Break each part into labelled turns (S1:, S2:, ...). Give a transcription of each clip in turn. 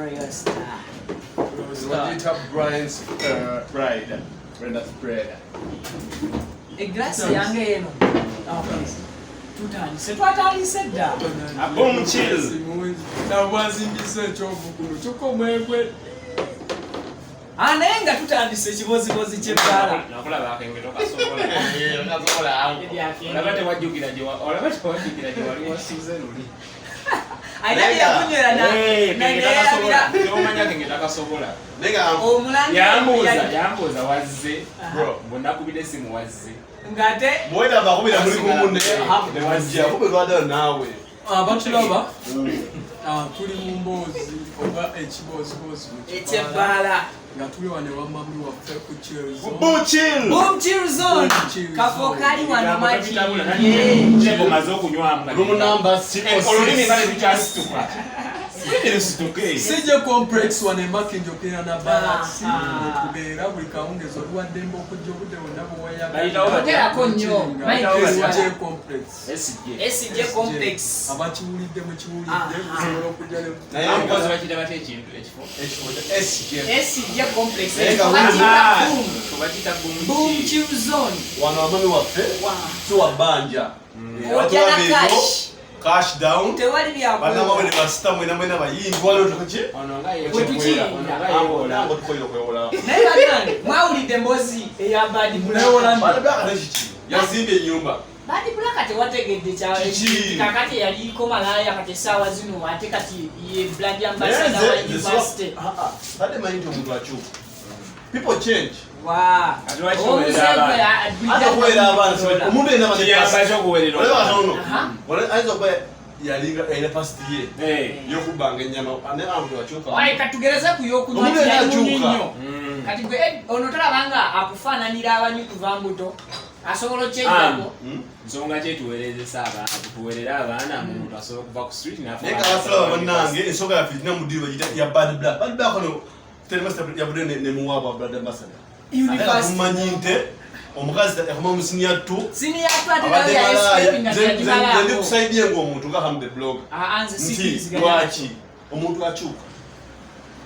S1: Royal Star.
S2: Wagiyita Brian's Bride. Brenda's Bread.
S1: Eglaasi yange eno. Okay. Tutandise, twatandise dda.
S3: Boom chill.
S4: Nabwazimbisa ekyovu kuno kyokka omwegwe.
S1: Ah, naye nga tutandise ekibozibozi ky'ebbaala.
S3: Nakulaba akenge tokasobola. Olaba tewajjukira gye olaba tewajjukira gye wali wasuze luli.
S1: Alina bye yakunywera
S3: Eh, kenge takasobola.
S1: neyerabira.
S3: Ky'omanya kenge takasobola.
S2: Naye nga
S1: Omulangira
S3: Yambuuza,
S1: yali-
S3: yambuuza wazze.
S2: Bro.
S3: Mbu nakubira essimu wazze.
S1: Ng'ate
S2: Mwena bakubira muli kumu ne
S3: Wazze.
S2: Yakube lwaddayo naawe.
S4: Abatulaba, tuli mu mboozi oba ekiboozibozi mu kibaala
S1: ekyebbaala.
S4: Nga tuli wano ewa mami waffe ku Chilzo.
S2: Boom chill.
S1: Boom chill zone.
S4: Boom chill
S1: Kafo
S4: zone.
S1: kali wano
S3: Ebigambo
S1: maki.
S3: tebitambula,
S1: Yeah.
S3: Kyeko omaze okunywamu kati.
S2: Room number 606.
S3: Olulimi nga terukyasituka. Olulimi lusituke.
S4: CJ Complex wano eMakinja okulira na Barracks. Tubeera buli kawungeezi, oli waddembe okujja obudde bwonna
S3: Bayitawo
S4: bwewayagala.
S1: Ogerako nnyo.
S3: Bayitawo
S4: SJ Complex.
S3: SJ.
S1: SJ Complex.
S4: Abakiwulidde mukiwulidde, musobola okujja ne
S2: Naye
S3: Abakozi bakiyita batya ekintu ekifo?
S2: Ekifo kya SJ.
S1: SJ Complex.
S2: Naye nga
S1: Bakiyita boom.
S3: Bakiyita boom
S1: Boom
S3: chill.
S1: chill zone.
S2: Wano amami waffe si wa bbanja.
S1: Ojja na cash.
S2: Cash down.
S1: Tewali
S2: Bannamawulire
S1: byakuwa.
S2: basita mwena mwena bayimbi waliwo tukuki?
S3: Ono nga
S1: Bwe tukiyinda.
S3: yeewola. Ono nga yeewola.
S2: Nange tukoyera okwewola.
S1: Naye bannange mwawulidde emboozi eya Bad Black.
S4: Newola.
S2: Bad Black ate kiki? Yazimbye ennyumba.
S1: Bad Black tewategedde kya
S2: Kiki?
S1: kakati yaliko malaaya, kati essaawa zino ate kati ye brand
S2: Naye
S1: ambassador
S2: nze
S1: wa
S2: nze
S1: university.
S2: Badde manyi nti omuntu akyuka. People change.
S1: Wa.
S3: Kati lwaki
S1: Omuze
S3: owerera abaana?
S1: gwe,
S2: Ate okuweerera abaana omuntu yenna abadde
S3: Kiyamba
S2: past.
S3: ki okuweerera
S2: Olaba
S3: omwana?
S2: katono.
S1: Aha.
S2: Ayinza okuba yalinga alina past ye
S3: Eh.
S2: yokubbanga ennyama naye abantu tebakyuka.
S1: Wayi, katugereze ku y'okunywa.
S2: Omuntu yenna
S1: Yali munywi
S2: akyuka.
S1: nnyo. Kati gwe ono tolaba nga akufaananira abanywi kuva mbuto, asobola okyejjako.
S3: Nsonga ki etuweerezesa abaana, tuweerere abaana? Omuntu asobola okuva ku street n'afuuka
S2: Naye nga abasalaba bannange, ensonga yaffe erina mu ddiiro bagiyita ya Bad Black. Bad Black ono Telemasta yavudde ne muwaabwa brand ambassador. Ate nga
S1: University.
S2: tumanyi nte omukazi yakoma mu senior two.
S1: Senior two ate nayo
S2: abadde
S1: ya
S2: malaaya.
S1: escaping nga
S2: Nze ndi
S1: teyagimalaako.
S2: kusaidie ng'omuntu nga Ham the blog
S1: Ah, ah, nze
S2: nti
S1: sikkiriziganya.
S2: lwaki omuntu akyuka,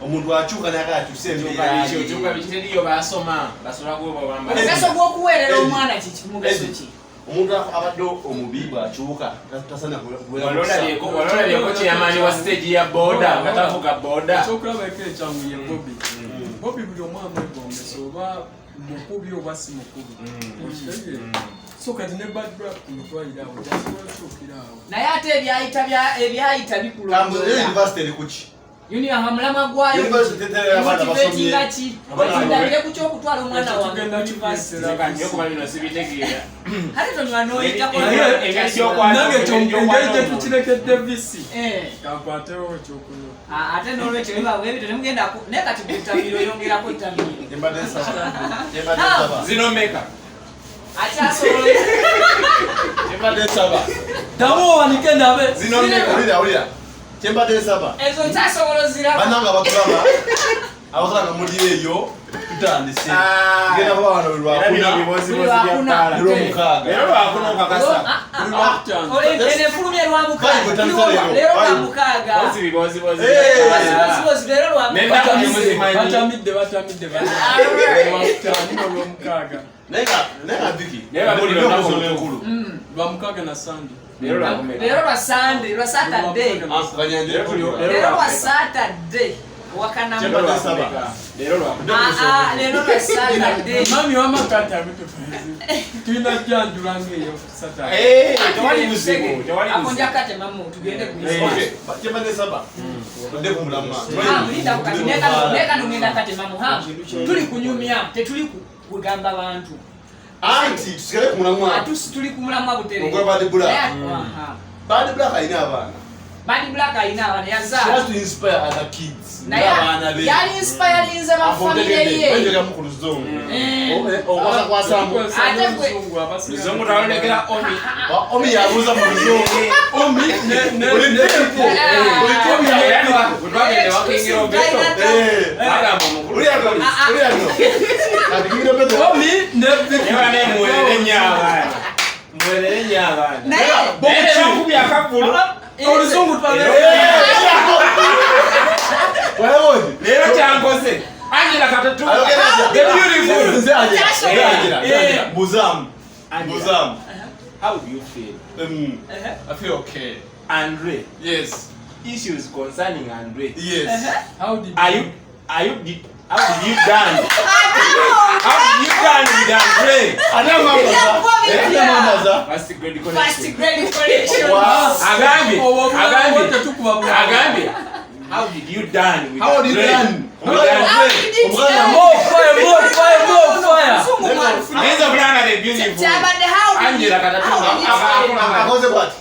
S2: omuntu akyuka naye akyusa embeera ye.
S3: Kyuka biki? Teriyo basoma basobola kuba bambala.
S1: Omugaso gw'okuweerera
S2: Eddie.
S1: omwana kiki? Mugaso
S2: Eddie.
S1: ki?
S2: Omuntu abadde omubi bw'akyuka tasana kubeera.
S3: Walolabyeko kyeyamaani wa stage ya boda nga tavuga boda?
S4: Ekyokulabako ekyangu ye Bobi. Bobi buli omu amwegombesa, oba mukubi oba si mukubi, okitegeera? So kati ne Bad Black mutwalire awo, gyasobola otuukira awo.
S1: Naye ate ebyayita ebyayita bikulondoola.
S2: University eri kuki?
S1: Union mulamwa gwayo
S2: University tetera abaana
S1: motivatinga
S2: basomye.
S1: ki?
S2: Abaana
S1: Ndabire ku kyokutwala omwana
S4: Ekyo
S1: wange
S4: tugenda
S1: ku university.
S4: kituleetera.
S3: Nze kuba bino sibitegeera.
S1: Ate tonywa n'oyitako.
S3: Engeri gy'okwata-
S4: Nange
S3: engeri gy'okwata
S4: engeri
S3: omuntu.
S4: gyetukirekedde visi,
S1: Eh.
S4: kankwatewo ekyokunywa.
S1: Ah, ate n'olwekyo biba bwebityo temugenda naye kati gutamiiro oyongerako ettamiiro.
S2: Kyembadde nsaba, kyembadde nsaba,
S3: Zino meka?
S1: Akyasobola.
S2: Kyembadde nsaba.
S4: Ddamu owanike nabe.
S3: Zino meka?
S2: Wulira, wulira, kyembadde nsaba.
S1: Ezo nkyasobola oziraba.
S2: Bannange abatulaba, abatulaba nga muli eyo, tutandise.
S3: Ah.
S2: Tugenda kuba wano buli
S3: Era bino
S2: lwakuna
S3: bibozibozi bya
S1: Lwakuna.
S3: bbaala.
S2: lwomukaaga.
S3: Leero lwakuna okakasa?
S4: Buli lwakutaano.
S1: Eno efulumye lwa mukaaga.
S2: Bible etandise leero.
S1: Leero lwa
S2: Bible.
S1: mukaaga.
S3: Bozi bibozibozi
S2: Eh.
S3: bya bbaala.
S1: Bozibozi leero lwa
S3: Nenna-
S1: mukaaga.
S3: Muzimanyi.
S4: Batamidde, batamidde, lwakutaano nolwomukaaga.
S2: Naye nga Viki,
S3: Naye babuli
S2: olina
S3: lunaku
S2: okusoma
S3: olutuufu.
S2: enkulu.
S4: Lwamukaaga na Sande.
S3: Leero lwakumeka?
S1: Leero lwa Sande, lwa Saturday.
S2: Kanyanjire.
S1: Leero lwa Saturday wakanamu.
S2: Kyembadde nsaba.
S3: Leero lwakumeka?
S1: Ah, ah, leero lwa Saturday.
S4: Mami wamakati abitufuzi tulina jjanjula ngaeyo Saturday.
S3: Eh, tewali buzibu, tewali
S1: Akonja
S3: buzibu.
S1: kate mamu tugende ku
S3: Eh.
S2: Okay, kyembadde nsaba odde ku mulamwa.
S1: Hamu, linda kati naye kano ngenda kate mamu. Hamu, tuli kunyumya, tetuli kugamba bantu.
S2: Anti tusigale ku mulamwa.
S1: Atusi tuli ku mulamwa butereevu.
S2: Ogwa Bad Black.
S1: Aha.
S2: Bad Black alina abaana.
S1: Bad Black alina abaana.
S2: She has
S1: Yazaala.
S2: to inspire other kids.
S1: Naye
S2: N'abaana be.
S1: yali inspirinze ba family ye.
S2: Benjogeramu ku luzungu.
S1: Eh.
S2: Okwasakwasaamu.
S1: Ate
S4: oluzungu abasinga.
S3: Luzungu twalulekera Omi.
S2: Omi yabuuza mu luzungu.
S4: Omi
S2: Oli tempo. Oli tempo.
S3: Era bwe twagenda ewa King Roberto,
S2: Eh.
S3: bagamba omukulu
S2: Uli ano, uli ano. Kati King Roberto.
S4: Omi ne Vicky.
S3: Ne bane muwerere nnyo abaana, muwerere nnyo abaana.
S1: Naye
S3: Naye ne bakubye akagulu.
S4: Oluzungu twalulekera.
S2: Wala
S3: Leero kyankoze. Angela Katatu. The beautiful.
S2: Nze Angela.
S3: Eh.
S2: Buzamu.
S3: Angela.
S2: Buzamu.
S3: How do you feel?
S5: I feel okay.
S3: Andre.
S5: Yes.
S3: Issues concerning Andre.
S2: Yes.
S4: How did
S3: Are you are you did how did you done? How did you done with Andre?
S2: Ani amwambaza?
S3: First grade connection.
S1: First grade collection.
S2: Wow.
S3: Agambye. Agambye.
S4: Tetukuba bulala.
S3: Agambye. How did you done with
S2: How did you
S3: Andre?
S2: done?
S3: With Andre.
S1: How did you
S2: Omuganda
S1: done?
S4: More fire, more fire, more fire.
S1: Mzungu mwanfu.
S3: Neza kulanga the beautiful.
S1: Kyabadde how did you-
S3: Angela Katatu.
S1: how did you say?
S2: Akoze bw'ati.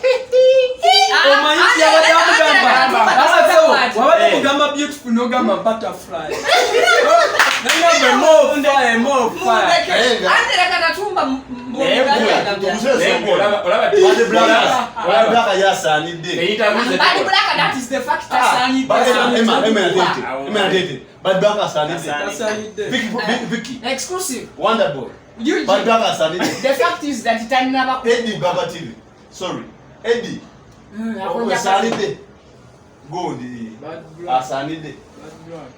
S4: Omanyi nti yabadde amugamba.
S1: Angela
S4: Ate
S1: Katatu.
S4: wabadde
S3: Eh.
S4: mugamba beautiful n'ogamba butterfly. Nagamba more fire, more fire.
S1: Muleke.
S2: Nayenga.
S1: Angela Katatumba
S3: Naye gwe. Naye gwe olaba olaba
S2: Bad Black. Bad
S3: olaba
S2: Black yasaanidde.
S3: eyita buze
S1: Bad Black, that is the fact, asaanidde.
S2: Bad- Emma, Emma yatete.
S3: Awo.
S2: Emma yatete. Bad Black asaanidde.
S4: Tasaanidde.
S2: Vicky, Vicky.
S1: Exclusive.
S2: Wonder Boy.
S1: You-
S2: Bad Black asaanidde.
S1: The fact is that talina
S2: Eddie Baba TV. Sorry. Eddie. Asaanidde. Gundi.
S4: Bad Black,
S2: Asaanidde.
S4: Bad Black.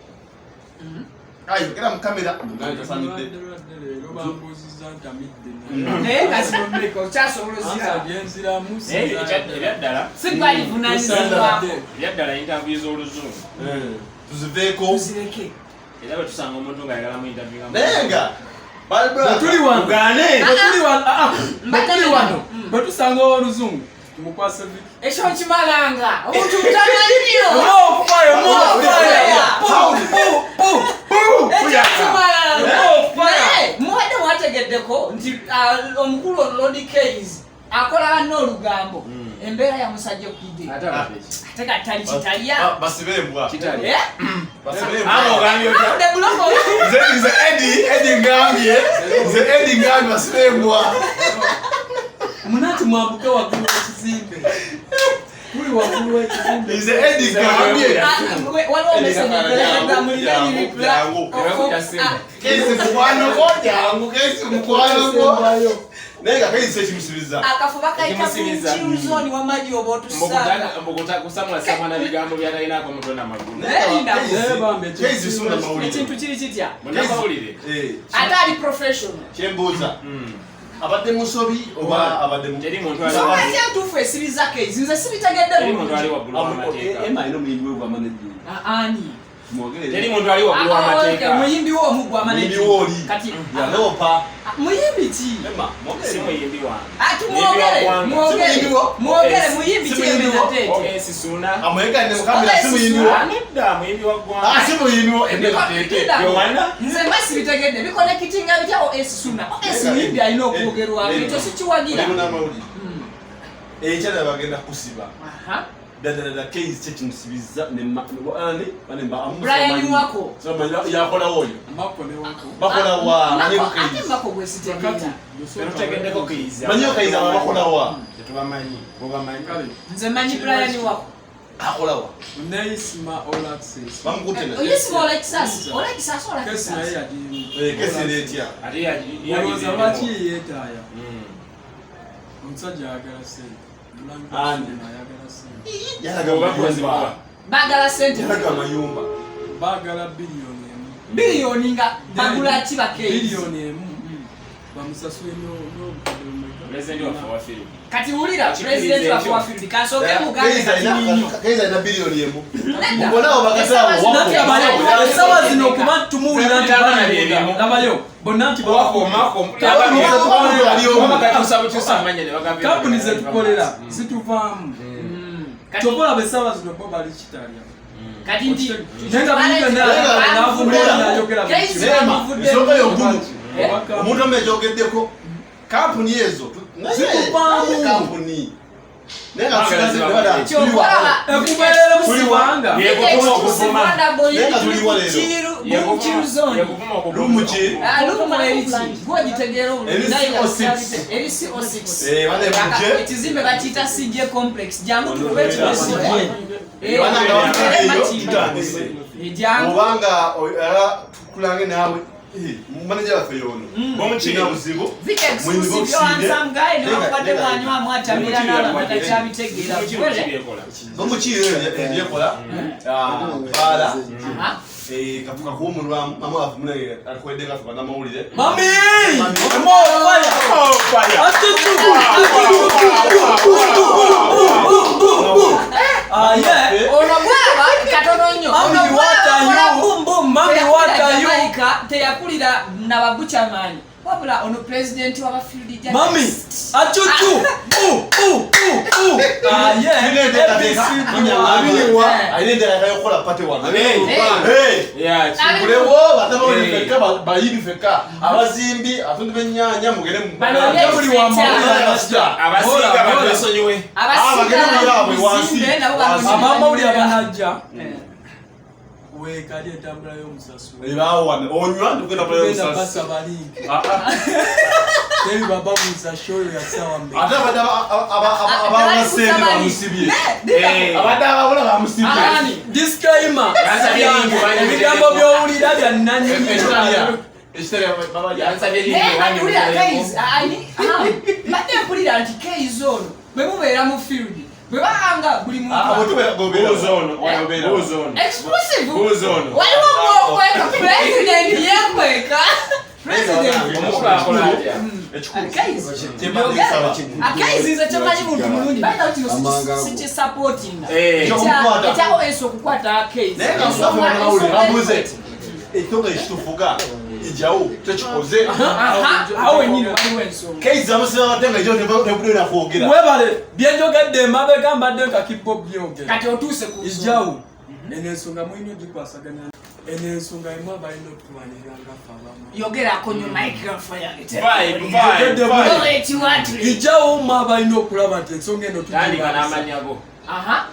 S2: Ayo, gera mu kamera. Mugambe tasaanidde.
S4: Lwadde lwadde leero bambuuzizza ntamidde naye.
S1: Naye nga zino okyasobola
S4: Ansa
S1: oziraba.
S4: gyenziramu
S3: Naye ebyaddala
S1: Sigwalivunaanyizibwako.
S3: ebyaddala interview z'oluzungu
S2: Tuziveeko.
S1: Tuzireke.
S3: era bwe tusanga omuntu ng'ayagalamu interview nga
S2: Naye nga Bad Black.
S4: Bwe tuli wano.
S3: Mugaane.
S4: Bwe tuli wano, ah, ah, bwe tuli wano,
S1: Mm.
S4: bwe tusanga ow'oluzungu tumukwase Vicky.
S1: Ekyo nkimalanga. Omuntu mutamanyiyo.
S4: More fire, more fire.
S2: How?
S4: Pu, pu, pu.
S1: Ekyo nkimalanga.
S4: More fire.
S1: Naye mubadde mwategeddeko nti omukulu ono Lord Kays akola banne olugambo. Embeera ya musajja okidde.
S3: Ate abadde ki?
S1: Ate katali kitalya.
S2: Basibe embwa.
S3: Kitali.
S1: Eh?
S2: Basibe embwa.
S3: Ama ogambye otya?
S1: The block of-
S2: Nze Eddie, Eddie ngambye. Nze Eddie ngambye basibe embwa.
S4: Munati mwambuke waggulu w'ekizimbe. Tuli waggulu w'ekizimbe.
S2: Nze Eddie ngambye.
S1: Waliwo message eperekedwa mu
S2: Jangu,
S1: lirani
S2: jangu.
S1: reply.
S2: Kesi mukwano gwo, jangu, kesi mukwano gwo.
S4: Sembayo.
S2: Naye nga kesi ekimusibiza.
S1: Akafuba kayita
S3: Ekimusibiza.
S1: kiuzoni wamaji oba otusanga.
S3: Mbukusamwasamwa na bigambo by'atalinako mutwe na magulu.
S1: Naye linda.
S4: Naye bambi,
S2: Kesi sunda mawulire.
S1: Ekintu kiri kitya?
S3: Munnamawulire.
S2: Eh,
S1: Ate ali professional.
S2: kyembuuza. Abadde musobi oba abadde mu-
S3: Teri muntu ali
S1: Nsonga ki entuufu esibiza Kays? Nze sibitegedde
S3: teri muntu ali
S1: bulungi.
S3: waggulu w'amateeka.
S2: Emma alina omuyimbi we gw'amanejjinga.
S1: Ani?
S2: Mwogere.
S3: Teri muntu ali waggulu w'amateeka.
S1: Muyimbi wo omu
S2: Muyimbi wo oli.
S1: Kati
S2: Yaloopa.
S1: muyimbi ki?
S2: Emma, mwogere.
S3: Si muyimbi wange.
S1: Ati mwogere,
S3: Muyimbi wa ggwanga.
S1: mwogere,
S2: Si muyimbi wo?
S1: mwogere muyimbi
S2: Si
S1: ki
S2: muyimbi wo?
S1: Emma Tete?
S3: OS Suna.
S2: Amwegane mu kamera, si muyimbi wo.
S3: Ah, nedda muyimbi wa ggwanga.
S2: Ah, si muyimbi wo. Emma Tete.
S3: Yohana?
S1: Nze mba sibitegedde bikonekitinga bitya OS Suna. OS muyimbi alina okwogerwako ekyo sikiwagira.
S2: Oli munnamawulire. Ekyala bagenda kusiba.
S1: Aha.
S2: Ddala Kezi kye kimusibiza ne ani? Bane mba amu
S1: Brian Wako.
S2: Simanyi yakolawo oyo.
S4: Mako ne Wako.
S2: Bakola wa manyi
S1: Mako, ate
S2: Kezi.
S1: Mako gwe sitegeera.
S4: Kakati,
S3: Tetutegeddeko Kezi.
S2: Manyi Kezi aba bakola wa?
S3: Tetubamanyi. Bobamanyi.
S4: Kale,
S1: Nze manyi Brian Wako.
S2: Akola wa?
S4: Neisima All Access.
S2: Bamukutte na.
S1: Oyisima Olekisasi, Olekisasi,
S4: Kesi naye
S1: Olekisasi.
S4: yagirimu.
S2: Eh, Kezi ereetya.
S3: Ate
S4: Olowooza lwaki ye yeetaaya? Omusajja ayagala ssente. Mulangi
S2: Ani?
S4: ayagala ssente.
S2: Yalaga amayumba.
S1: Baagala ssente.
S2: Yalaga amayumba.
S4: Baagala biliyoni emu.
S1: Biliyoni nga bagula ki ba Kezi?
S4: Biliyoni emu bamusasule n'obukadde bumeka?
S3: Pulezidenti waffe owa firimu.
S1: Kati wulira
S3: Akikiriza
S1: pulezidenti waffe
S3: ekyo.
S1: wa Firimu kansooke mugambe
S2: Kezi
S1: kati
S2: alina Kezi alina biliyoni emu.
S1: Nedda.
S2: Mubonawo bakataawo
S1: Essaawa
S4: Nati
S1: zino
S4: abayo,
S1: Kezi
S4: essaawa zino okuba tumuwulira nti
S3: Abaana bye bimu.
S4: labayo bonna nti kampuni zetukolera zituvaamu. Kyova olaba essaawa zino bo bali kitalya.
S1: Kati nti
S4: Naye nga buli byonna n'avumula n'ayogera buli
S1: Kezi
S4: kimu.
S2: Nema,
S1: bamuvudde
S2: ensonga y'ogumu.
S4: Obaka-
S2: Omuntu omu ekyogeddeko kampuni ezo
S4: Zituvaamu.
S2: kampuni naye nga tusigaze ddala
S1: Kyova olaba
S4: Ekubeerera musibanga.
S3: Yekuvuma okuvuma.
S2: Naye nga tuliwa leero. Lumu ki?
S1: Lumu eriki gwogitegeera
S2: Eri CO6.
S1: eri CO6
S2: Eh, bane muje.
S1: Ekizimbe bakiyita CJ complex jangu tukube
S4: CJ.
S2: Bana nga batuleeyo tutandise
S1: jangu
S2: obanga era tukulange naawe Manager waffe yono.
S3: Bomuchiri.
S2: Buzibu.
S1: Vic exclusive yo handsome guy newankubadde bwanywamu atamira n'abantu takyabitegeera.
S2: Bomuchiri ebyekola. Baala. Kafuka kuwumulwamu mama waffe munange akwedde nga ffe bannamawulire.
S4: Mami! More fire!
S3: Oh, fire!
S4: Ah, yeah.
S1: Ono bwaba katono nnyo.
S4: Mami,
S1: Ono
S4: what are
S1: bwaba
S4: you?
S1: boom boom.
S4: Mami, what are you?
S1: Jamaica teyakulira nababukyamaanyi wabula ono pulezidenti w'abafield
S4: Mami! Achuchu! Bu! Bu! Bu! Bu! Ah, yeah.
S2: Alina enteekateeka.
S4: ABCD.
S2: Alina enteekateeka y'okukola party wano.
S3: Hey.
S2: Hey. Tulewo bannamawulire ffekka, bayimbi ffekka, abazimbi, abatunzi b'ennyaanya mugende mu-
S1: Bano
S4: Ate buli wa mawulire.
S3: Abasinga
S4: Hola,
S3: batwesonyiwe.
S2: Abagende mu yaabwe wansi.
S4: Abamawulire abanajja weekali entambula y'omusasula.
S2: Ebaawo onywa tugenda kulaba
S4: Tugenda
S2: omusasi.
S4: basaba linki. Teri bababuuza show yo ya ssaawa mmeka.
S2: Ate abadde abawula ssente bamusibye. Abadde abawula bamusibye.
S1: Ani?
S4: Disclaimer.
S3: Yansabye linki, bangi
S4: Ebigambo by'owulira bya nnannyini.
S2: Ekitali baba-
S3: Yansabye linki,
S1: Naye
S3: bangi
S1: mpulira
S3: mutereko.
S1: Kayz, mbadde mpulira nti Kayz ono bwe mubeera mu field bwe babanga buli
S2: Ah,
S1: muntu
S2: bwe tubeera- bw'obeera-
S3: Buuza ono.
S2: bw'obeera.
S3: Buuza ono.
S1: exclusive
S3: Buuza ono.
S1: waliwo gwokweka president yekweka president
S3: Omukulu akola atya?
S1: Kayz
S2: Kyembadde nsaba.
S1: Kayz nze kyemanyi muntu mulungi balina kino
S6: Amanga ago.
S1: sikisupportinga
S2: Ekyokukwata.
S1: ekya OS okukwata Kayz
S2: Naye nga musafu bannamawulire babuuze ekitongole ekitufuga ijawo tekikoze.
S1: Awo wenyini waliwo ensonga
S2: Kayz amusiba abadde nga ijawo tebudde na kwogera.
S4: Webale byenjogedde emabega mbadde nkakibo byogera.
S1: kati otuuse ku nsonga.
S4: Ijawu eno ensonga mulina ogikwasaganya. Eno ensonga emu abalina otuwanirira nga ffe abamu.
S1: Yogerako nnyo microphone yange
S3: Vibe, vibe, vibe.
S1: Oba ekiwatule.
S4: Ijawu mu abalina okulaba nti ensonga eno
S3: Tandika
S4: tugirwanyisa.
S3: n'amannya go.
S1: Aha.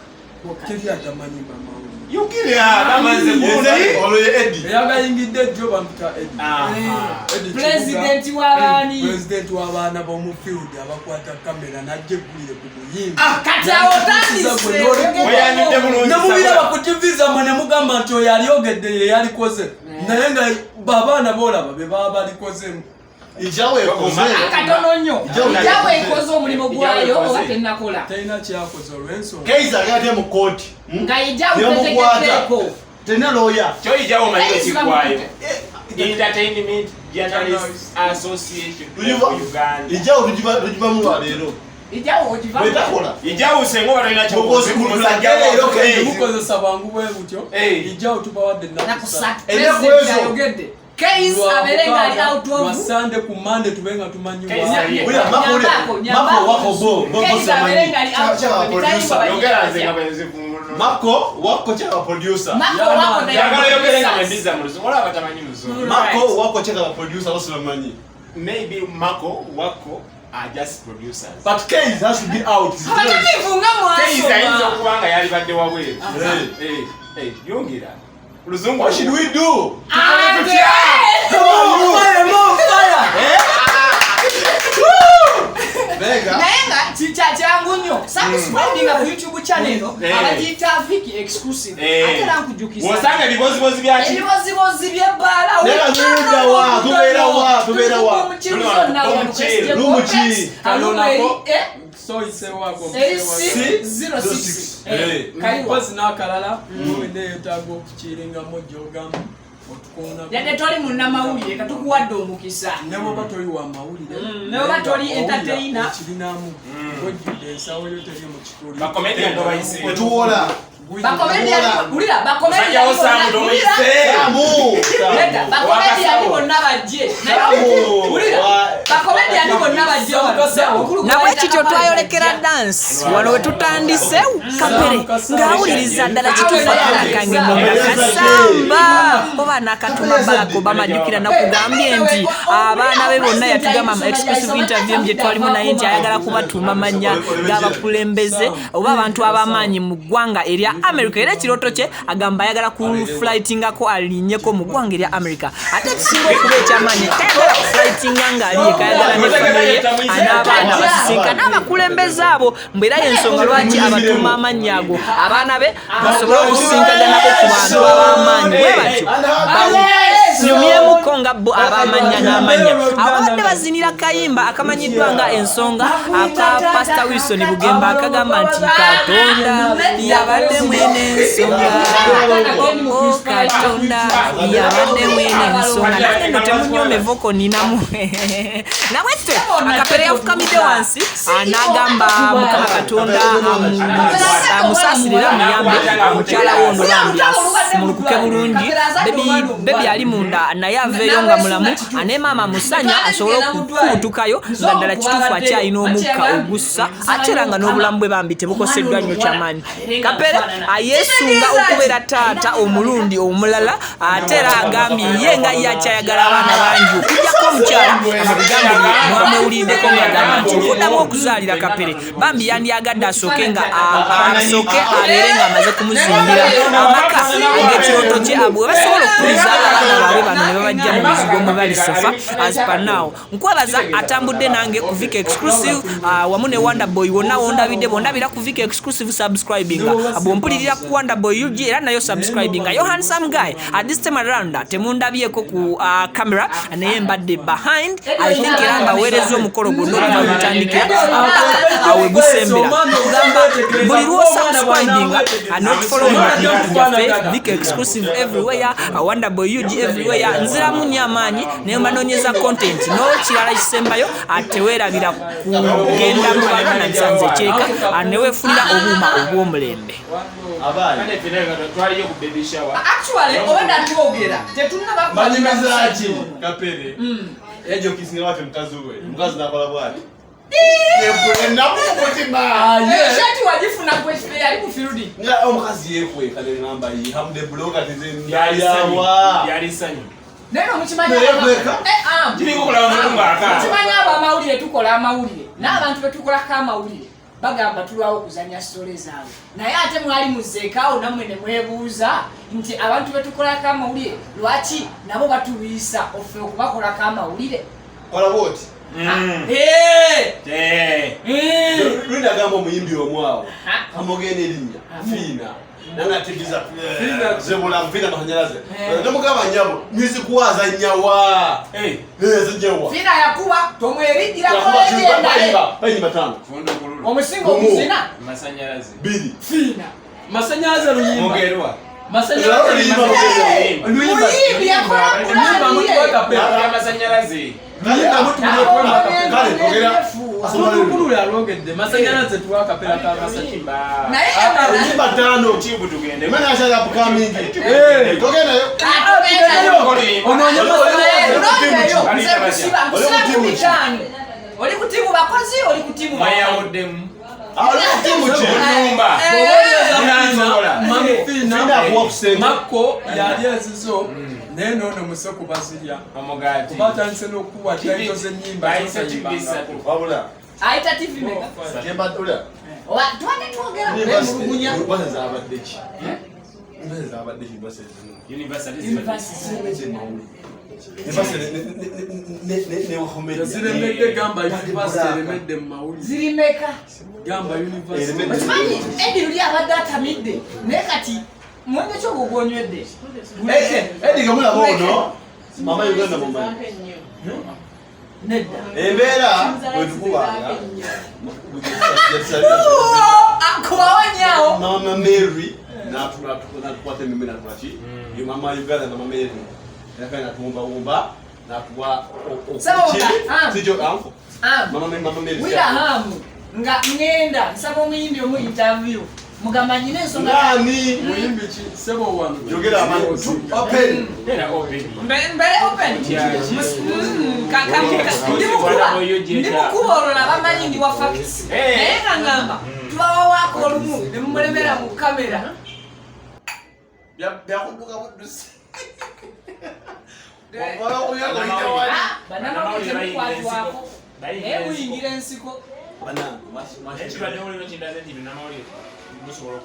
S4: Teri atamanyi bamawulire.
S3: Yukira, bamaze
S2: Nze,
S3: kuno.
S2: olwo ye Eddie.
S4: Eyagayingidde jjo bamuta Eddie.
S3: Aha.
S4: Eddie
S1: President
S4: Kibuga,
S1: w'abaani?
S4: President w'abaana b'omu field abakwata kamera n'ajja eggulire ku muyimbi.
S1: Kati awo otandise.
S3: Weyanjudde bulungi.
S4: Ne mubiraba ku TV zammwe ne mugamba nti oyo alyogedde ye yalikoze. Naye nga abaana b'olaba be baba balikozeemu.
S2: Ijawo ekoze.
S1: Katono nnyo.
S2: Ijawu
S1: Ijawu ekoze omulimu
S3: Ijawu
S1: gwayo
S3: ekoze.
S1: oba tennakola.
S4: Talina kyakoze olw'ensonga.
S2: Kayz agenda atya mu kkooti?
S1: Nga Ijawu
S2: Nebamukwata.
S1: tetegeddeko.
S2: Terina lawyer.
S3: Kyoyijawo omanyi
S1: Kayz
S3: ekiggwayo.
S1: bamukutte.
S3: Entertainment Journalists Association
S2: Tugiva-
S3: of Uganda.
S2: Ijawo tugivamu lwa leero.
S1: Ijawu ogiva.
S2: Bw'etakola.
S3: Ijawu senga oba tolina
S2: Mukozi
S3: kyokoze ku
S2: kulula
S3: musajja
S2: leero
S3: wo.
S2: Kayz.
S4: Mukozesa bwangu bwe butyo.
S3: Eh.
S4: Ijawu tubawadde
S1: Naku
S4: ennaku ssatu.
S1: ssatu.
S2: Ennaku
S1: President
S2: ezo.
S1: ayogedde. Kayz
S4: Lwa
S1: abeere ng'ali
S4: mukaaga,
S1: out
S4: lwa
S1: of
S4: Sunday ku Monday tube nga tumanyi
S3: Kayz
S4: wa-
S3: ali-
S2: Wulira, Mako, wulira.
S1: Nyambako,
S2: Mako,
S1: nyambako.
S2: wako, bo, bo,
S1: Kayz
S2: bo,
S1: abeere ng'ali out
S2: Kyaba
S1: of
S2: producer.
S1: ebitali
S3: Yogera nze nga bwe nzivuunula.
S2: Mako, wako kyaba producer.
S1: Mako
S4: Yeah,
S1: wako
S4: man.
S1: naye
S3: Njagala oyogere nga bwe
S1: producers.
S3: mbiza mu luzungu. Olaba batamanyi luzungu.
S2: Mako, wako kyaba producer, bo sibamanyi.
S3: Maybe Mako, Wako are just producers.
S2: But Kayz has to be out.
S1: Abatamiivu nga
S3: Kayz ayinza
S1: mwasoma.
S3: okuba nga yalibadde wabweru.
S2: Hey.
S3: Eh, eh, yongera. Luzungu.
S2: What should we do?
S1: Ate!
S4: More fire, more fire!
S2: Bega.
S1: Naye nga kyangu nnyo subscribinga ku YouTube channel
S3: Eh.
S1: abagiyita Vicky exclusive
S3: Eh.
S1: ate era nkujjukiza
S3: Bw'osanga ebibozibozi bya ki?
S1: ebibozibozi by'ebbaala
S2: Naye nga tuwulira wa, tubeera wa, tubeera wa.
S1: Tuli wano
S3: Omukiru.
S2: Lumuki.
S4: Kalonako. So isewaako,
S1: eri
S4: isewaako.
S1: C06
S2: Eh.
S1: Kayiwa
S4: Mpozi n'akalala wena yeetaaga okukiringamu gy'ogamu otukoona
S1: yadde toli munnamawulire katukuwadde omukisa
S4: ne bwoba toli wa mawulire
S1: Ne bwoba toli entertainer.
S4: okirinamu ojjudde ensawo yo teri mu kituli
S3: Bakomedian tobayise.
S2: Tetuwola.
S1: Bakomedian wulira
S3: Musajja wo Sam
S1: bakomedian
S3: tomuyise.
S2: Samu.
S1: Leta bakomedian bonna bajje
S2: Samu.
S1: wulira bakomedian bonna bajje wano.
S7: Nabwe kityo twayolekera dansi wano we tutandise kapere ng'awuliriza ddala kituufu akaana kange munda kasamba oba n'akatuma Barack Obama ajjukira nakugambye nti abaana be bonna yatugamba mu exclusive interview gye twalimu naye nti ayagala kubatuuma mannya g'abakulembeze oba abantu ab'amaanyi mu ggwanga erya America era ekirooto kye agamba ayagala kuflightingako alinnyeko mu ggwanga erya America ate ekisinga okuba ekyamaanyi tayagala kuflightinga ng'ali yekka ayagala ne famire ye an'abaana basisinkane abakulembeze abo mbu era y'ensonga lwaki abatuuma amannya ago abaana be basobole okusinkaganako ku bantu ab'amaanyi bwe batyo nyumyemuko nga nga bo abamanya n'amanya. Ababadde bazinira kayimba akamanyiddwa nga Ensonga aka Pastor Wilson Bugembe akagamba nti Katonda yabadde mwene ensonga, oh Katonda yabadde mwene ensonga. Nange nno temunyome voko ninamu namwe twe. Akapere yafukamidde wansi n'agamba Mukama Katonda amusaasirira, muyambe omukyala wo ono bambi asimulukuke bulungi, baby ali munda naye aveeyo nga mulamu, ne maama musanya asobole okukuutukayo nga ddala kituufu akyalina omukka ogussa, ate era nga n'obulamu bwe bambi tebukoseddwa nnyo kyamaanyi. Kapere ayeesunga okubeera taata omulundi omulala, ate era agambye ye nga ye akyayagala abaana bangi okujjako omukyala. Mu bigambo bye mwamwewuliddeko ng'agamba nti okuddamu okuzaalira Kapere bambi yandyagadde asooke nga asooke abeere ng'amaze kumuzimbira amaka ag'ekirooto kye, bwe basobola okukuliza abaana baabwe bano ne babajja mu mizigo mwe bali. So far as per now, nkwebaza atambudde nange ku Vika Exclusive wamu ne Wonder Boy. Wonna wondabidde, bwondabira ku Vika Exclusive, subscribinga. Bwompulirira ku Wonder Boy UG, era nayo subscribinga. Yo handsome guy at this time around temundabyeko ku camera, naye mbadde behind, I think, era mbaweereza omukolo gwonna okuva gutandikira paka awe gusembera. Kugamba buli lwosubscribinga notufollowinga ku mikutu gyaffe, Vika Exclusive everywhere, Wonder Boy UG everywhere, nziramu nnyo amaanyi naye mbanoonyeza content. N'okirala kisembayo, teweerabira kugenda mu Baganda Nsanze ekyeka neweefunira obuuma obw'omulembe.
S3: Twaliyo ku baby shower.
S1: Actually, obadde twogera tetunnaba.
S2: Banyumizaki Kapere yajja okisinga bwati mukazi we, omukazi nakola bwati enaku mutima.
S1: Shati wagifuna gwe yali ku field.
S2: Nga omukazi yekweka neŋamba yihamude buloka.
S3: Lyali ssanyu.
S2: Tezeyawa.
S3: Lyali ssanyu.
S1: Naye nomukimanyi
S2: Yekweka.
S3: Kiri kukola omuntu ng'akaaba.
S1: Mukimanyi abo amawulire, tukola amawulire n'abantu betukolako amawulire bagamba tulwawo okuzanya story zaabwe, naye ate mwali muzeekaawo nammwe ne mwebuuza nti abantu betukolako amawulire lwaki nabo batulwisa offe okubakolako amawulire?
S2: Kola bwoti.
S1: Eh!
S3: Eh.
S2: Lwina agamba omuyimbi omu awo kamugenda erinnya Fiina nangategeeza zebulamu Fiina Masanyalaze, nemugamba nyabo music wazanyawa azanyawa.
S1: Fiina yakuba tomwerijjirako legendale.
S2: Bayimba tano.
S3: Fundo kululu.
S1: Omusinga
S2: Gumu.
S1: omuzina.
S3: Masanyalaze.
S2: Biri.
S1: Fiina.
S4: Masanyalaze luyimba.
S3: Mugerwa.
S4: Masanyalaze.
S2: Luyimba.
S4: Luyimba.
S1: Muyimbi yakola
S4: Luyimba
S1: pulaani ye.
S4: mutuwe kapera.
S3: Amasanyalaze.
S2: Kale ogera.
S4: Kululu alwogedde masanyalaze, tuwa akapera ka masanyalaze.
S1: Naye
S2: Oluyimba tano.
S3: Kibu tugende.
S2: Emana akyali upcoming. Togendayo.
S4: Onoonye masanyalaze.
S1: Nze kusiba nkusiba ku bitaano. Oli ku tiimu bakozi, oli ku tiimu
S3: Mweyawuddemu.
S2: Oli ku tiimu ki?
S3: Nyumba. Munansobola.
S4: Mami Fiina.
S2: Fiina akuwa ku ssente.
S4: Makko yali ezizo, naye noono museku bazirya.
S3: Omugaati.
S4: Kuba atandise n'okuwa title z'ennyimba
S3: Bayise TV
S4: zotayimbangako.
S3: ssatu.
S2: Wabula
S1: Ayita TV meka?
S2: kyembadde
S1: Oba tubadde twogera kwemulugunya.
S2: University zabadde ki? University zabadde ki? University zino.
S3: University.
S1: University.
S2: University ne comedy.
S4: Ziremedde, gamba university eremedde mu mawulire.
S1: Ziri meka?
S4: Gamba university.
S2: Eremedde.
S1: Okimanyi Edi luli abadde atamidde, naye kati mwenge ki ogwo gwonywedde?
S2: Edi gamulaba ono mama Uganda mumanyi.
S1: Nedda.
S2: Embeera bwetukubanga
S1: Kubawanyaawo.
S2: Mama Mary natukwata emime natulaki yo mama Uganda, mama Mary yakale natuwumbawumba natuwa.
S1: Saba
S2: sikyo anfo mama Mary, mama Mary.
S1: Wira hamu nga ŋŋenda nsaba omuyimbi omu interview, mugamba nyina ensonga.
S2: Ngani?
S4: Muyimbi ki sebo wano?
S2: Yogera amani open.
S3: Era open.
S1: Mbere open. Ndi mukuba olwo bamanyi ndi wa facts, naye nga ŋŋamba tubawawaako olumu ne mumulemera mu kamera.
S2: Byakudduka buddusi.
S1: Bannamawulire temukwatwako, naye muyingira ensiko.
S3: Ekibadde olino kindaze nti bannamawulire musobola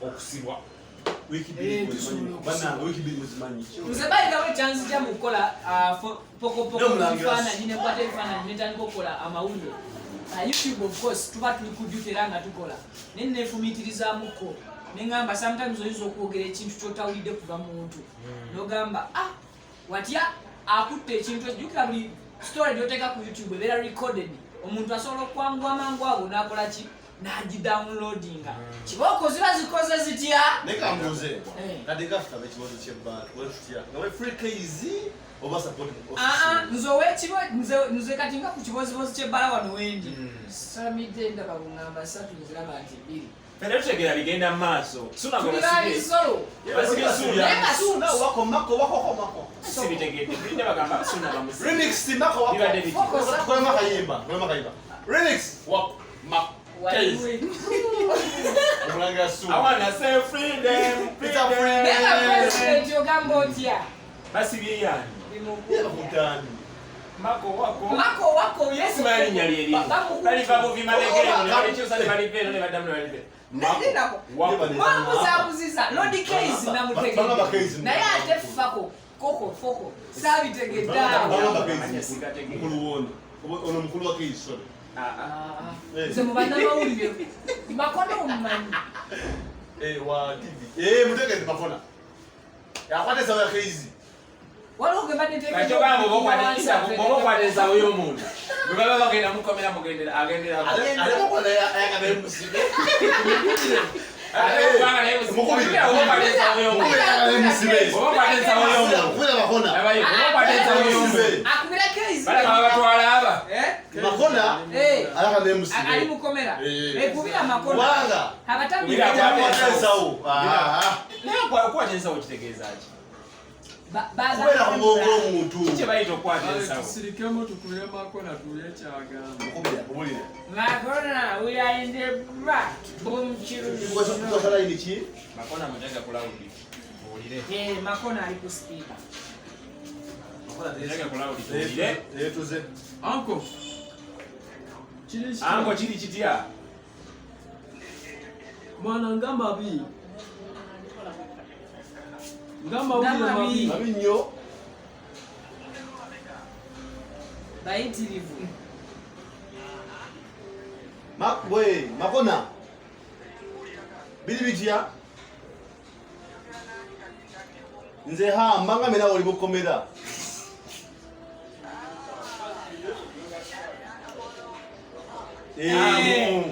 S3: okusibwa.
S2: Wiiki 2 muzimanyi, wiiki 2 muzimanyi.
S1: Nze bayirawo ekyanzija mu kukola pokopoko.
S2: Nomulangira.
S1: Ebifaananyi, nekwata ebifaananyi netandika okukola amawulire. YouTube, of course, tuba tuli ku duty era nga tukola, naye nefumiitirizaamuko neŋŋamba sometimes oyinza okwogera ekintu kyotawulidde kuva muntu, nogamba, ah, watya. Akutte ekintu ekyo, jjukira buli story gy'oteeka ku YouTube ebeera recorded. Omuntu asobola okwanguwa mangu ago n'akola ki, n'agidownloadinga. Kibooko ziba zikoze zitya?
S2: Naye kambuuze.
S1: Eh.
S2: Kati gaffe ab'ekibozi ky'ebbaala tukole tutya? Nga we free case oba support?
S1: Aa, nze owekibo nze kati nga ku kibozibozi ky'ebbala wano wendi samidde ndaba buŋŋamba ssatu, nziraba nti bbiri.
S3: Fena tutegeera bigenda mu maaso. Suna gwe
S1: Tuli
S3: basibye.
S1: babisolo.
S3: Basibye Suna.
S1: Naye nga
S2: Suna wako mako wako wako mako.
S3: Sibitegedde. Tulinde bagamba Suna bamusibe.
S2: Remix mako wako.
S3: Bibadde biki?
S2: Tukolemu akayimba, tukolemu akayimba. Remix wako mako.
S1: Waliwo-
S2: Omulangira Suna.
S3: I wanna say freedom,
S2: It's a
S3: freedom.
S1: Naye nga pulezidenti ogamba otya?
S3: Basibye yani.
S2: Ye bakutani.
S3: Mako wako.
S1: Mako wako yesu.
S3: Simanyi linnya lye limu. Baliva buvi mabega eno ne balikyusa ne baliva eno ne baddamu ne baliva eno. Mako wako.
S1: Mwamuzabuziza Lord Case
S2: Bagamba
S1: namutegedde,
S2: Case.
S1: naye ate fako koko foko saabitegedde awo.
S2: Bagamba Case mukulu wono. Ono mukulu wa Case, sorry.
S3: Ah, ah.
S1: Ah, nze mu bannamawulire makono omumanyi.
S2: Eh, wa TV. Eh, mutegedde makona. Yakwata ensawo ya Case.
S1: Waliwo gwe badde
S3: Kati ogamba bw'oba okwata ensawo y'omuntu bwe baba bagenda mukomera mugendera agenderako.
S2: Ate makona ayagala musibe.
S3: Ate kubanga naye musibe.
S2: Mukubire.
S3: Oba okwata ensawo y'omuntu.
S2: Mukubire ayagala musibe.
S3: Oba okwata ensawo y'omuntu.
S2: Mukubire makona.
S3: Labayo, oba okwata ensawo y'omuntu.
S1: Akubira Case.
S3: Balaba babatwala aba.
S1: Eh?
S2: Makona
S1: Eh.
S2: ayagala musibe.
S1: Ali mukomera.
S2: Eh.
S1: Eh, kubira makono.
S2: Kubanga
S1: abatambi
S3: Kubira
S2: akwata ensawo. Ah.
S3: Naye okukwata ensawo kitegeeza ki?
S2: Kubeera ku bwongo bw'omuntu.
S3: Ki kye bayita okukwata ensawo?
S4: Tusirikemu tukubire makona tuwulire kyagamba.
S2: Mukubire, mukubire.
S1: Makona, we are in the back. Boom
S2: Tukozesa
S1: chiru.
S2: layini ki?
S3: Makona mutega ku lawudi. Tuwulire.
S1: Eh, makona ali ku speaker.
S3: Mutega ku lawudi tuwulire.
S2: Yeetuze.
S4: Anko kiri kitya?
S3: Anko kiri kitya?
S4: Mwana nga mabi, nga mawulire
S1: Nga mabi.
S4: mabi.
S2: Mabi nnyo.
S1: Bayitirivu.
S2: We, makona. Biri bitya? Nze ha mbanga mena oli bukomera. Eh.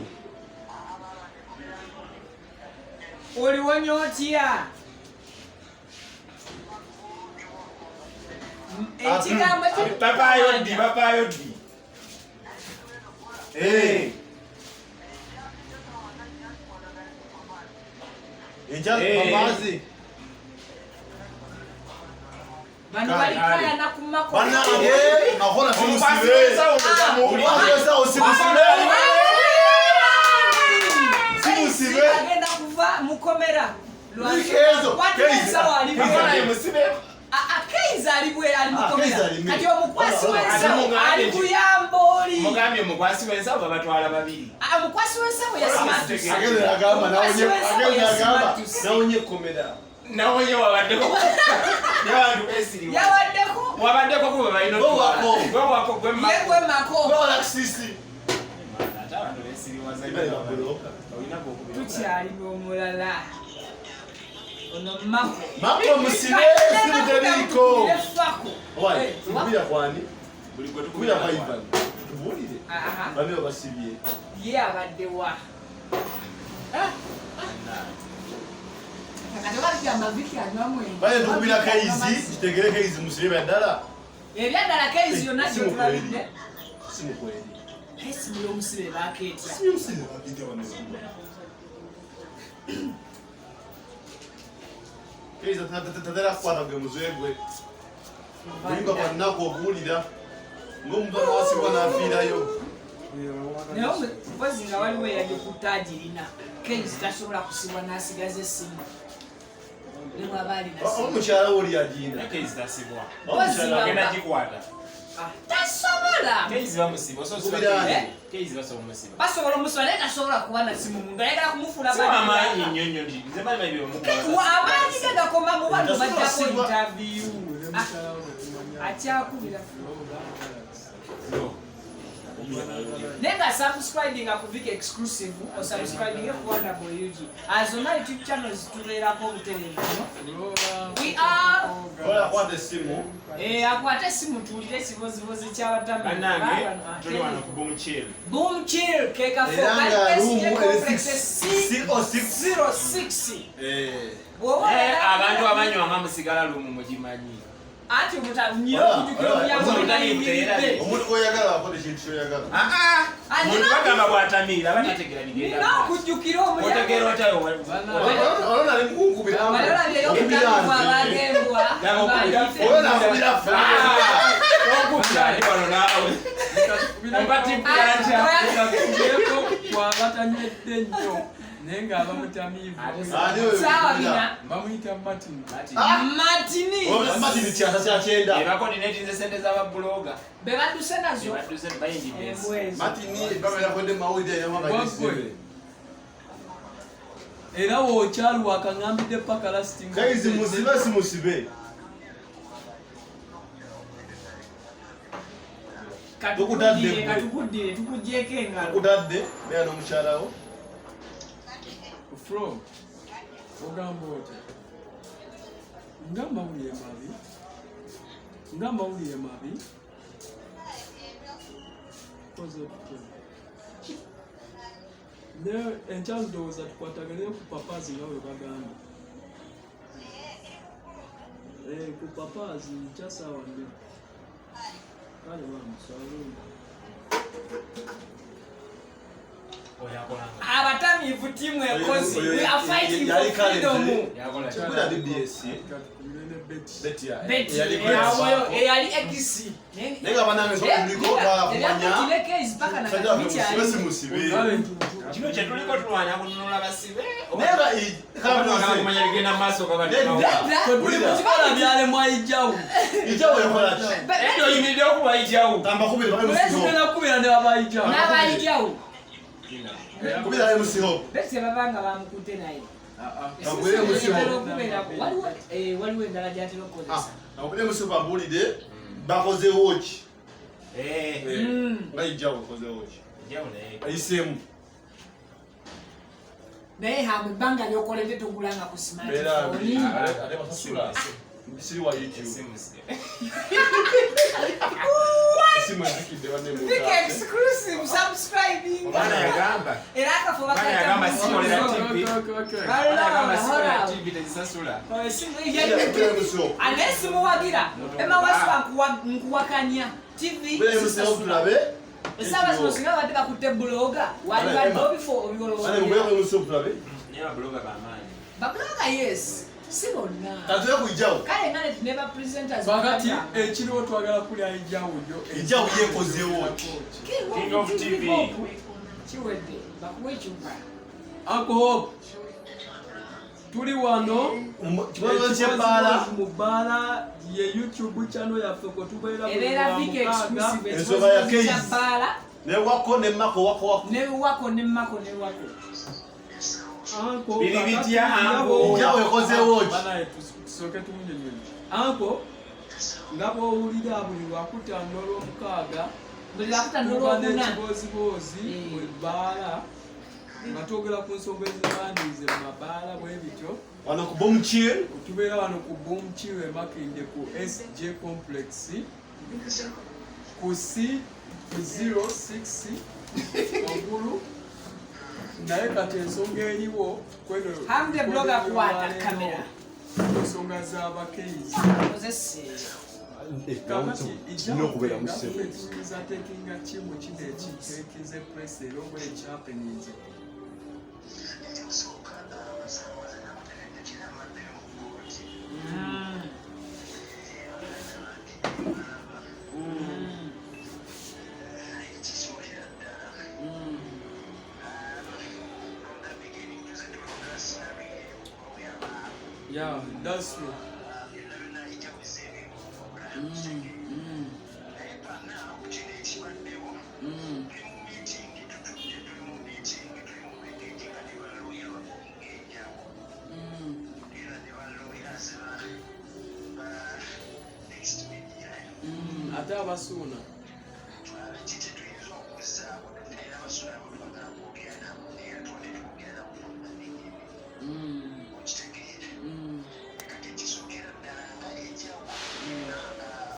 S1: Oliwonya otya? Ekigambo kiri
S3: Bavaayo ddi? Bavaayo ddi?
S2: Eh. Enkya
S3: Eh.
S2: mamazi.
S1: Bano balikayana ku makona.
S2: Bannange makona si
S3: Omukwasi
S2: musibe.
S3: w'ensawo
S2: Omukwasi w'ensawo si musibe. Si musibe.
S1: Agenda kuva mukomera.
S2: Kezo,
S1: Kwatira ensawo ali
S3: Makona ye
S1: bweru.
S3: musibe.
S1: Ah, Keiza ali bweru ali
S2: Ah,
S1: mukomera.
S2: Keiza ali
S1: Kati omukwasi
S2: Ola, ola.
S1: w'ensawo
S3: Ate
S1: ali
S3: mugambye
S1: kuyamba oli.
S3: Mugambye omukwasi w'ensawo babatwala babiri.
S1: Ah, omukwasi w'ensawo yasimatuse.
S2: Agenda agamba
S1: Omukwasi
S2: nawonye
S1: w'ensawo
S2: agenda agamba
S1: yasimatuse.
S2: nawonye ekkomera.
S3: Nawonye wabaddeko. Naye abantu beesiriwa.
S1: Yabaddeko.
S3: Wabaddeko kuba balina
S2: Gwe wako.
S3: Gwe wako gwe
S1: Ye
S3: mako.
S1: gwe mako.
S2: Gwe kisisi.
S3: Ate abantu beesiriwaza nnyo.
S2: Ebale babuloka.
S3: Olina gw'okubira.
S1: Tukyali n'omulala. Ono mako.
S2: Mako musibe si muteriiko.
S1: Fako.
S2: Why?
S1: Eh,
S2: Tukubira kwani?
S3: Buli gwe
S2: Tukubira
S3: tukubira
S2: kwa
S3: kwa
S2: Ivan. Tubuulire.
S1: Aha.
S2: Bane babasibye.
S1: Ye abadde wa? Kati oba bigamba Vicky anywa mwenge.
S2: Bane tukubira Kaizi, kitegere Kaizi musibe bya ddala.
S1: Ebyaddala Keizi yonna
S2: Si
S1: gyotulabidde.
S2: Si mukweri.
S1: Naye simu y'omusibe ebaako etya?
S2: Si musibe babidde wano. Kaizi tatera kukwata gwe muzee gwe. Oyimba kwa nnaku okuwulira ng'omuntu anawasibwa n'afiirayo.
S1: Naye mpozi nga waliwo eyagikutte agirina. Keizi tasobola kusibwa n'asigaza essimu. Ne bw'aba alina
S2: Oba
S1: ssimu.
S2: mukyala we oli agiina.
S3: Naye Keizi tasibwa.
S2: Oba mukyala we-
S3: Agenda gikwata.
S1: Ah, tasobola.
S3: Keizi bamusiba. Osobola osiba
S2: Kubira
S3: Keizi.
S1: ani?
S3: Keizi basobola omusiba.
S1: Basobola omusiba naye tasobola kuba na ssimu muntu ayagala kumufuula
S3: Si wamaanyi nnyo nnyo nti nze manyi manyi bye bamukuba.
S1: Amaanyi ge gakoma mu bantu
S2: Tasobola
S1: bajjako
S2: kusibwa.
S1: interview. Ah, akyakubira. Naye nga subscribinga ku Vic Exclusive, osubscribinge ku Wonderboy UG. Zonna YouTube channels tubeerako obutereevu nnyo. We are
S2: Kola, Akwata essimu.
S1: Akwate essimu tuwulire ekibozibozi ky'abatamiivu.
S3: Bannange, tuli wano ku Boom Chill.
S1: Boom Chill ke kafo
S2: Era
S1: kali
S2: nga
S1: SJ
S2: room eri
S1: Complex
S2: C06.
S1: C06. Bw'oba oyagala
S3: Abantu abanywa nga musigala lumu mugimanyi.
S1: Anti nyina okujjukira omulyango gwe.
S2: Omuntu gw'oyagala akola ekintu ky'oyagala.
S3: Omuntu bagamba bw'atamiira aba tategeera bigenda
S1: Nina
S3: maaso.
S1: okujjukira omulyango.
S3: Otegeera otya
S2: Olwo nali mukunkubira.
S1: Wali olabyeyo omutamiivu abagembwa.
S2: Olwo nakubira ffe.
S3: Okubira ali wano naawe. Ompa tipu yankya.
S4: Kakubyeko kwaba tanywedde nnyo naye ng'aba mutamiivu.
S2: Ani oyo?
S1: Saawa bina.
S4: Bamuyita Martin.
S1: Martini.
S2: Martin kyasa kya kyenda.
S3: Ebakoordinatinze sente z'ababuloga.
S1: Be badduse nazo.
S3: Badduse bayingidde ensi.
S1: Embwa ezo.
S2: Martin babeera kwedde mawulire yamwanga
S4: Waggwe. Era w'okyali wakaŋŋambidde paka lasiti nga-
S2: Kaizi musibe si musibe. Tukutadde gwe.
S1: Katukuddire tukugyeko engalo.
S2: Tukutadde beera n'omukyala wo.
S4: Flo, ogamba otya? Nga amawulire mabi. Nga amawulire mabi. Koze tutya? Ne enkya ndowooza tukwatagane ku papaazi nga bwe bagamba. Ku papaazi nkya ssaawa nnya. Kale bamusaalumba.
S1: Abatamiivu ttiimu ekozi.
S2: Oyo-
S1: We are fighting for
S2: yali kale
S1: freedom.
S2: nze. Kubira BBS.
S4: Katukubire ne Betty.
S2: Betty ya-
S1: Betty,
S2: eyali
S1: awo eyali X.
S2: Naye nga bannange ensonga tuliko twagala kumanya. Musajja waffe musibe si musibe.
S4: Kale ntuutu.
S3: Kino kye tuliko tulwana kununula basibe.
S2: Naye nga
S3: Oba kumanya bigenda mu maaso nga bali
S4: Tuli mu kikola byalemwa Ijjawu.
S2: Ijjawo yakola ki?
S3: Edda oyimiridde okuba Ijjawu.
S2: Kamba kubira ba MC Hope.
S4: Tugenda kukubira ne babayijjawu.
S1: N'abayijjawo.
S2: Kubira ba MC Hope.
S1: Betty tebabanga bamukutte naye.
S2: Kakubire MC
S1: Etera
S2: Hope.
S1: okubeerako. Waliwo endala gy'atera okukozesa.
S2: Kakubire MC Hope ambuulire bakozeewo ki? Nga Ijjawo ekozeewo ki?
S3: Ijjawu naye.
S2: Ayiseemu.
S1: Naye hamwe ebbanga ly'okoledde togulanga ku
S2: Mbeera mbi.
S1: smartphone.
S2: Ate basasula. Siri wa YouTube. Esimu enzikidde banne mu
S1: Big
S2: ntaase.
S1: exclusive subscribing.
S3: Omwana yagamba.
S1: Era akafo
S3: Omwana
S1: bakayita
S3: yagamba
S1: mu
S3: sikolera
S1: nzo.
S3: TV.
S4: Okay.
S3: Omwana yagamba sikolera
S1: Hold on.
S3: TV tezisasula.
S1: Oh, Ane simuwagira. Emma Waswa nkuwakanya. TV
S2: Kubira MC Hope
S1: sisasula.
S2: tulabe.
S1: Essaawa zino singa babadde bakutte buloga wali
S2: Bane,
S1: badde
S2: Emma.
S1: obifo
S2: Bane, mubere ku MC Hope tulabe.
S3: Naye ababuloga b'amaanyi.
S1: Babuloga yes si bonna.
S2: Katule ku Ijjawo.
S1: Kale nga ne ba presenters
S4: Kakati
S1: bagamba.
S4: ekiriwo twagala kulya Ijjawu yo.
S2: Ijjawu yeekozeewo ki?
S3: King of TV.
S1: Kiwedde bakuwe ekyuma.
S4: Uncle Hope. Tuli wano
S2: Kibazo ky'ebbaala.
S4: mu bbaala ye YouTube channel yaffe kwe tubeera buli
S1: Ebeera
S4: lwa
S1: Vic
S4: mukaaga.
S1: exclusive
S2: Ensonga ya
S1: ekibozibozi kya
S2: Keys.
S1: bbaala
S2: Ne wako ne mako wako wako.
S1: ne wako ne mako ne wako.
S4: Uncle,
S3: Biri
S4: kakati
S3: bitya,
S4: nga
S3: Uncle?
S4: bw'owulira-
S2: Ijjawo ekozeewo ki?
S4: Banaye, tusooke tumunyonnyole. Uncle, nga bw'owulira buli lwakutaano olw'omukaaga
S1: Buli lwakutaano
S4: tuba
S1: olwokuna.
S4: n'ekibooziboozi mu bbaala nga twogera ku nsonga ezibandiize mu mabaala bwe bityo.
S2: Wano ku Boom Chill.
S4: Tubeera wano ku Boom Chill e Makindye ku SJ Complex ku C 06 waggulu. Naye kati ensonga eriwo kweno
S1: Hamde blogger kukwata kamera.
S4: ensonga z'abakeizi.
S1: Kozese.
S4: Kakati
S2: Kirina okubeera mu ssebo.
S4: tuyinza tekinga ki mu kino ekiteekize press era oba ekyapeninze? Yeah, that's true. Ate abasuuna.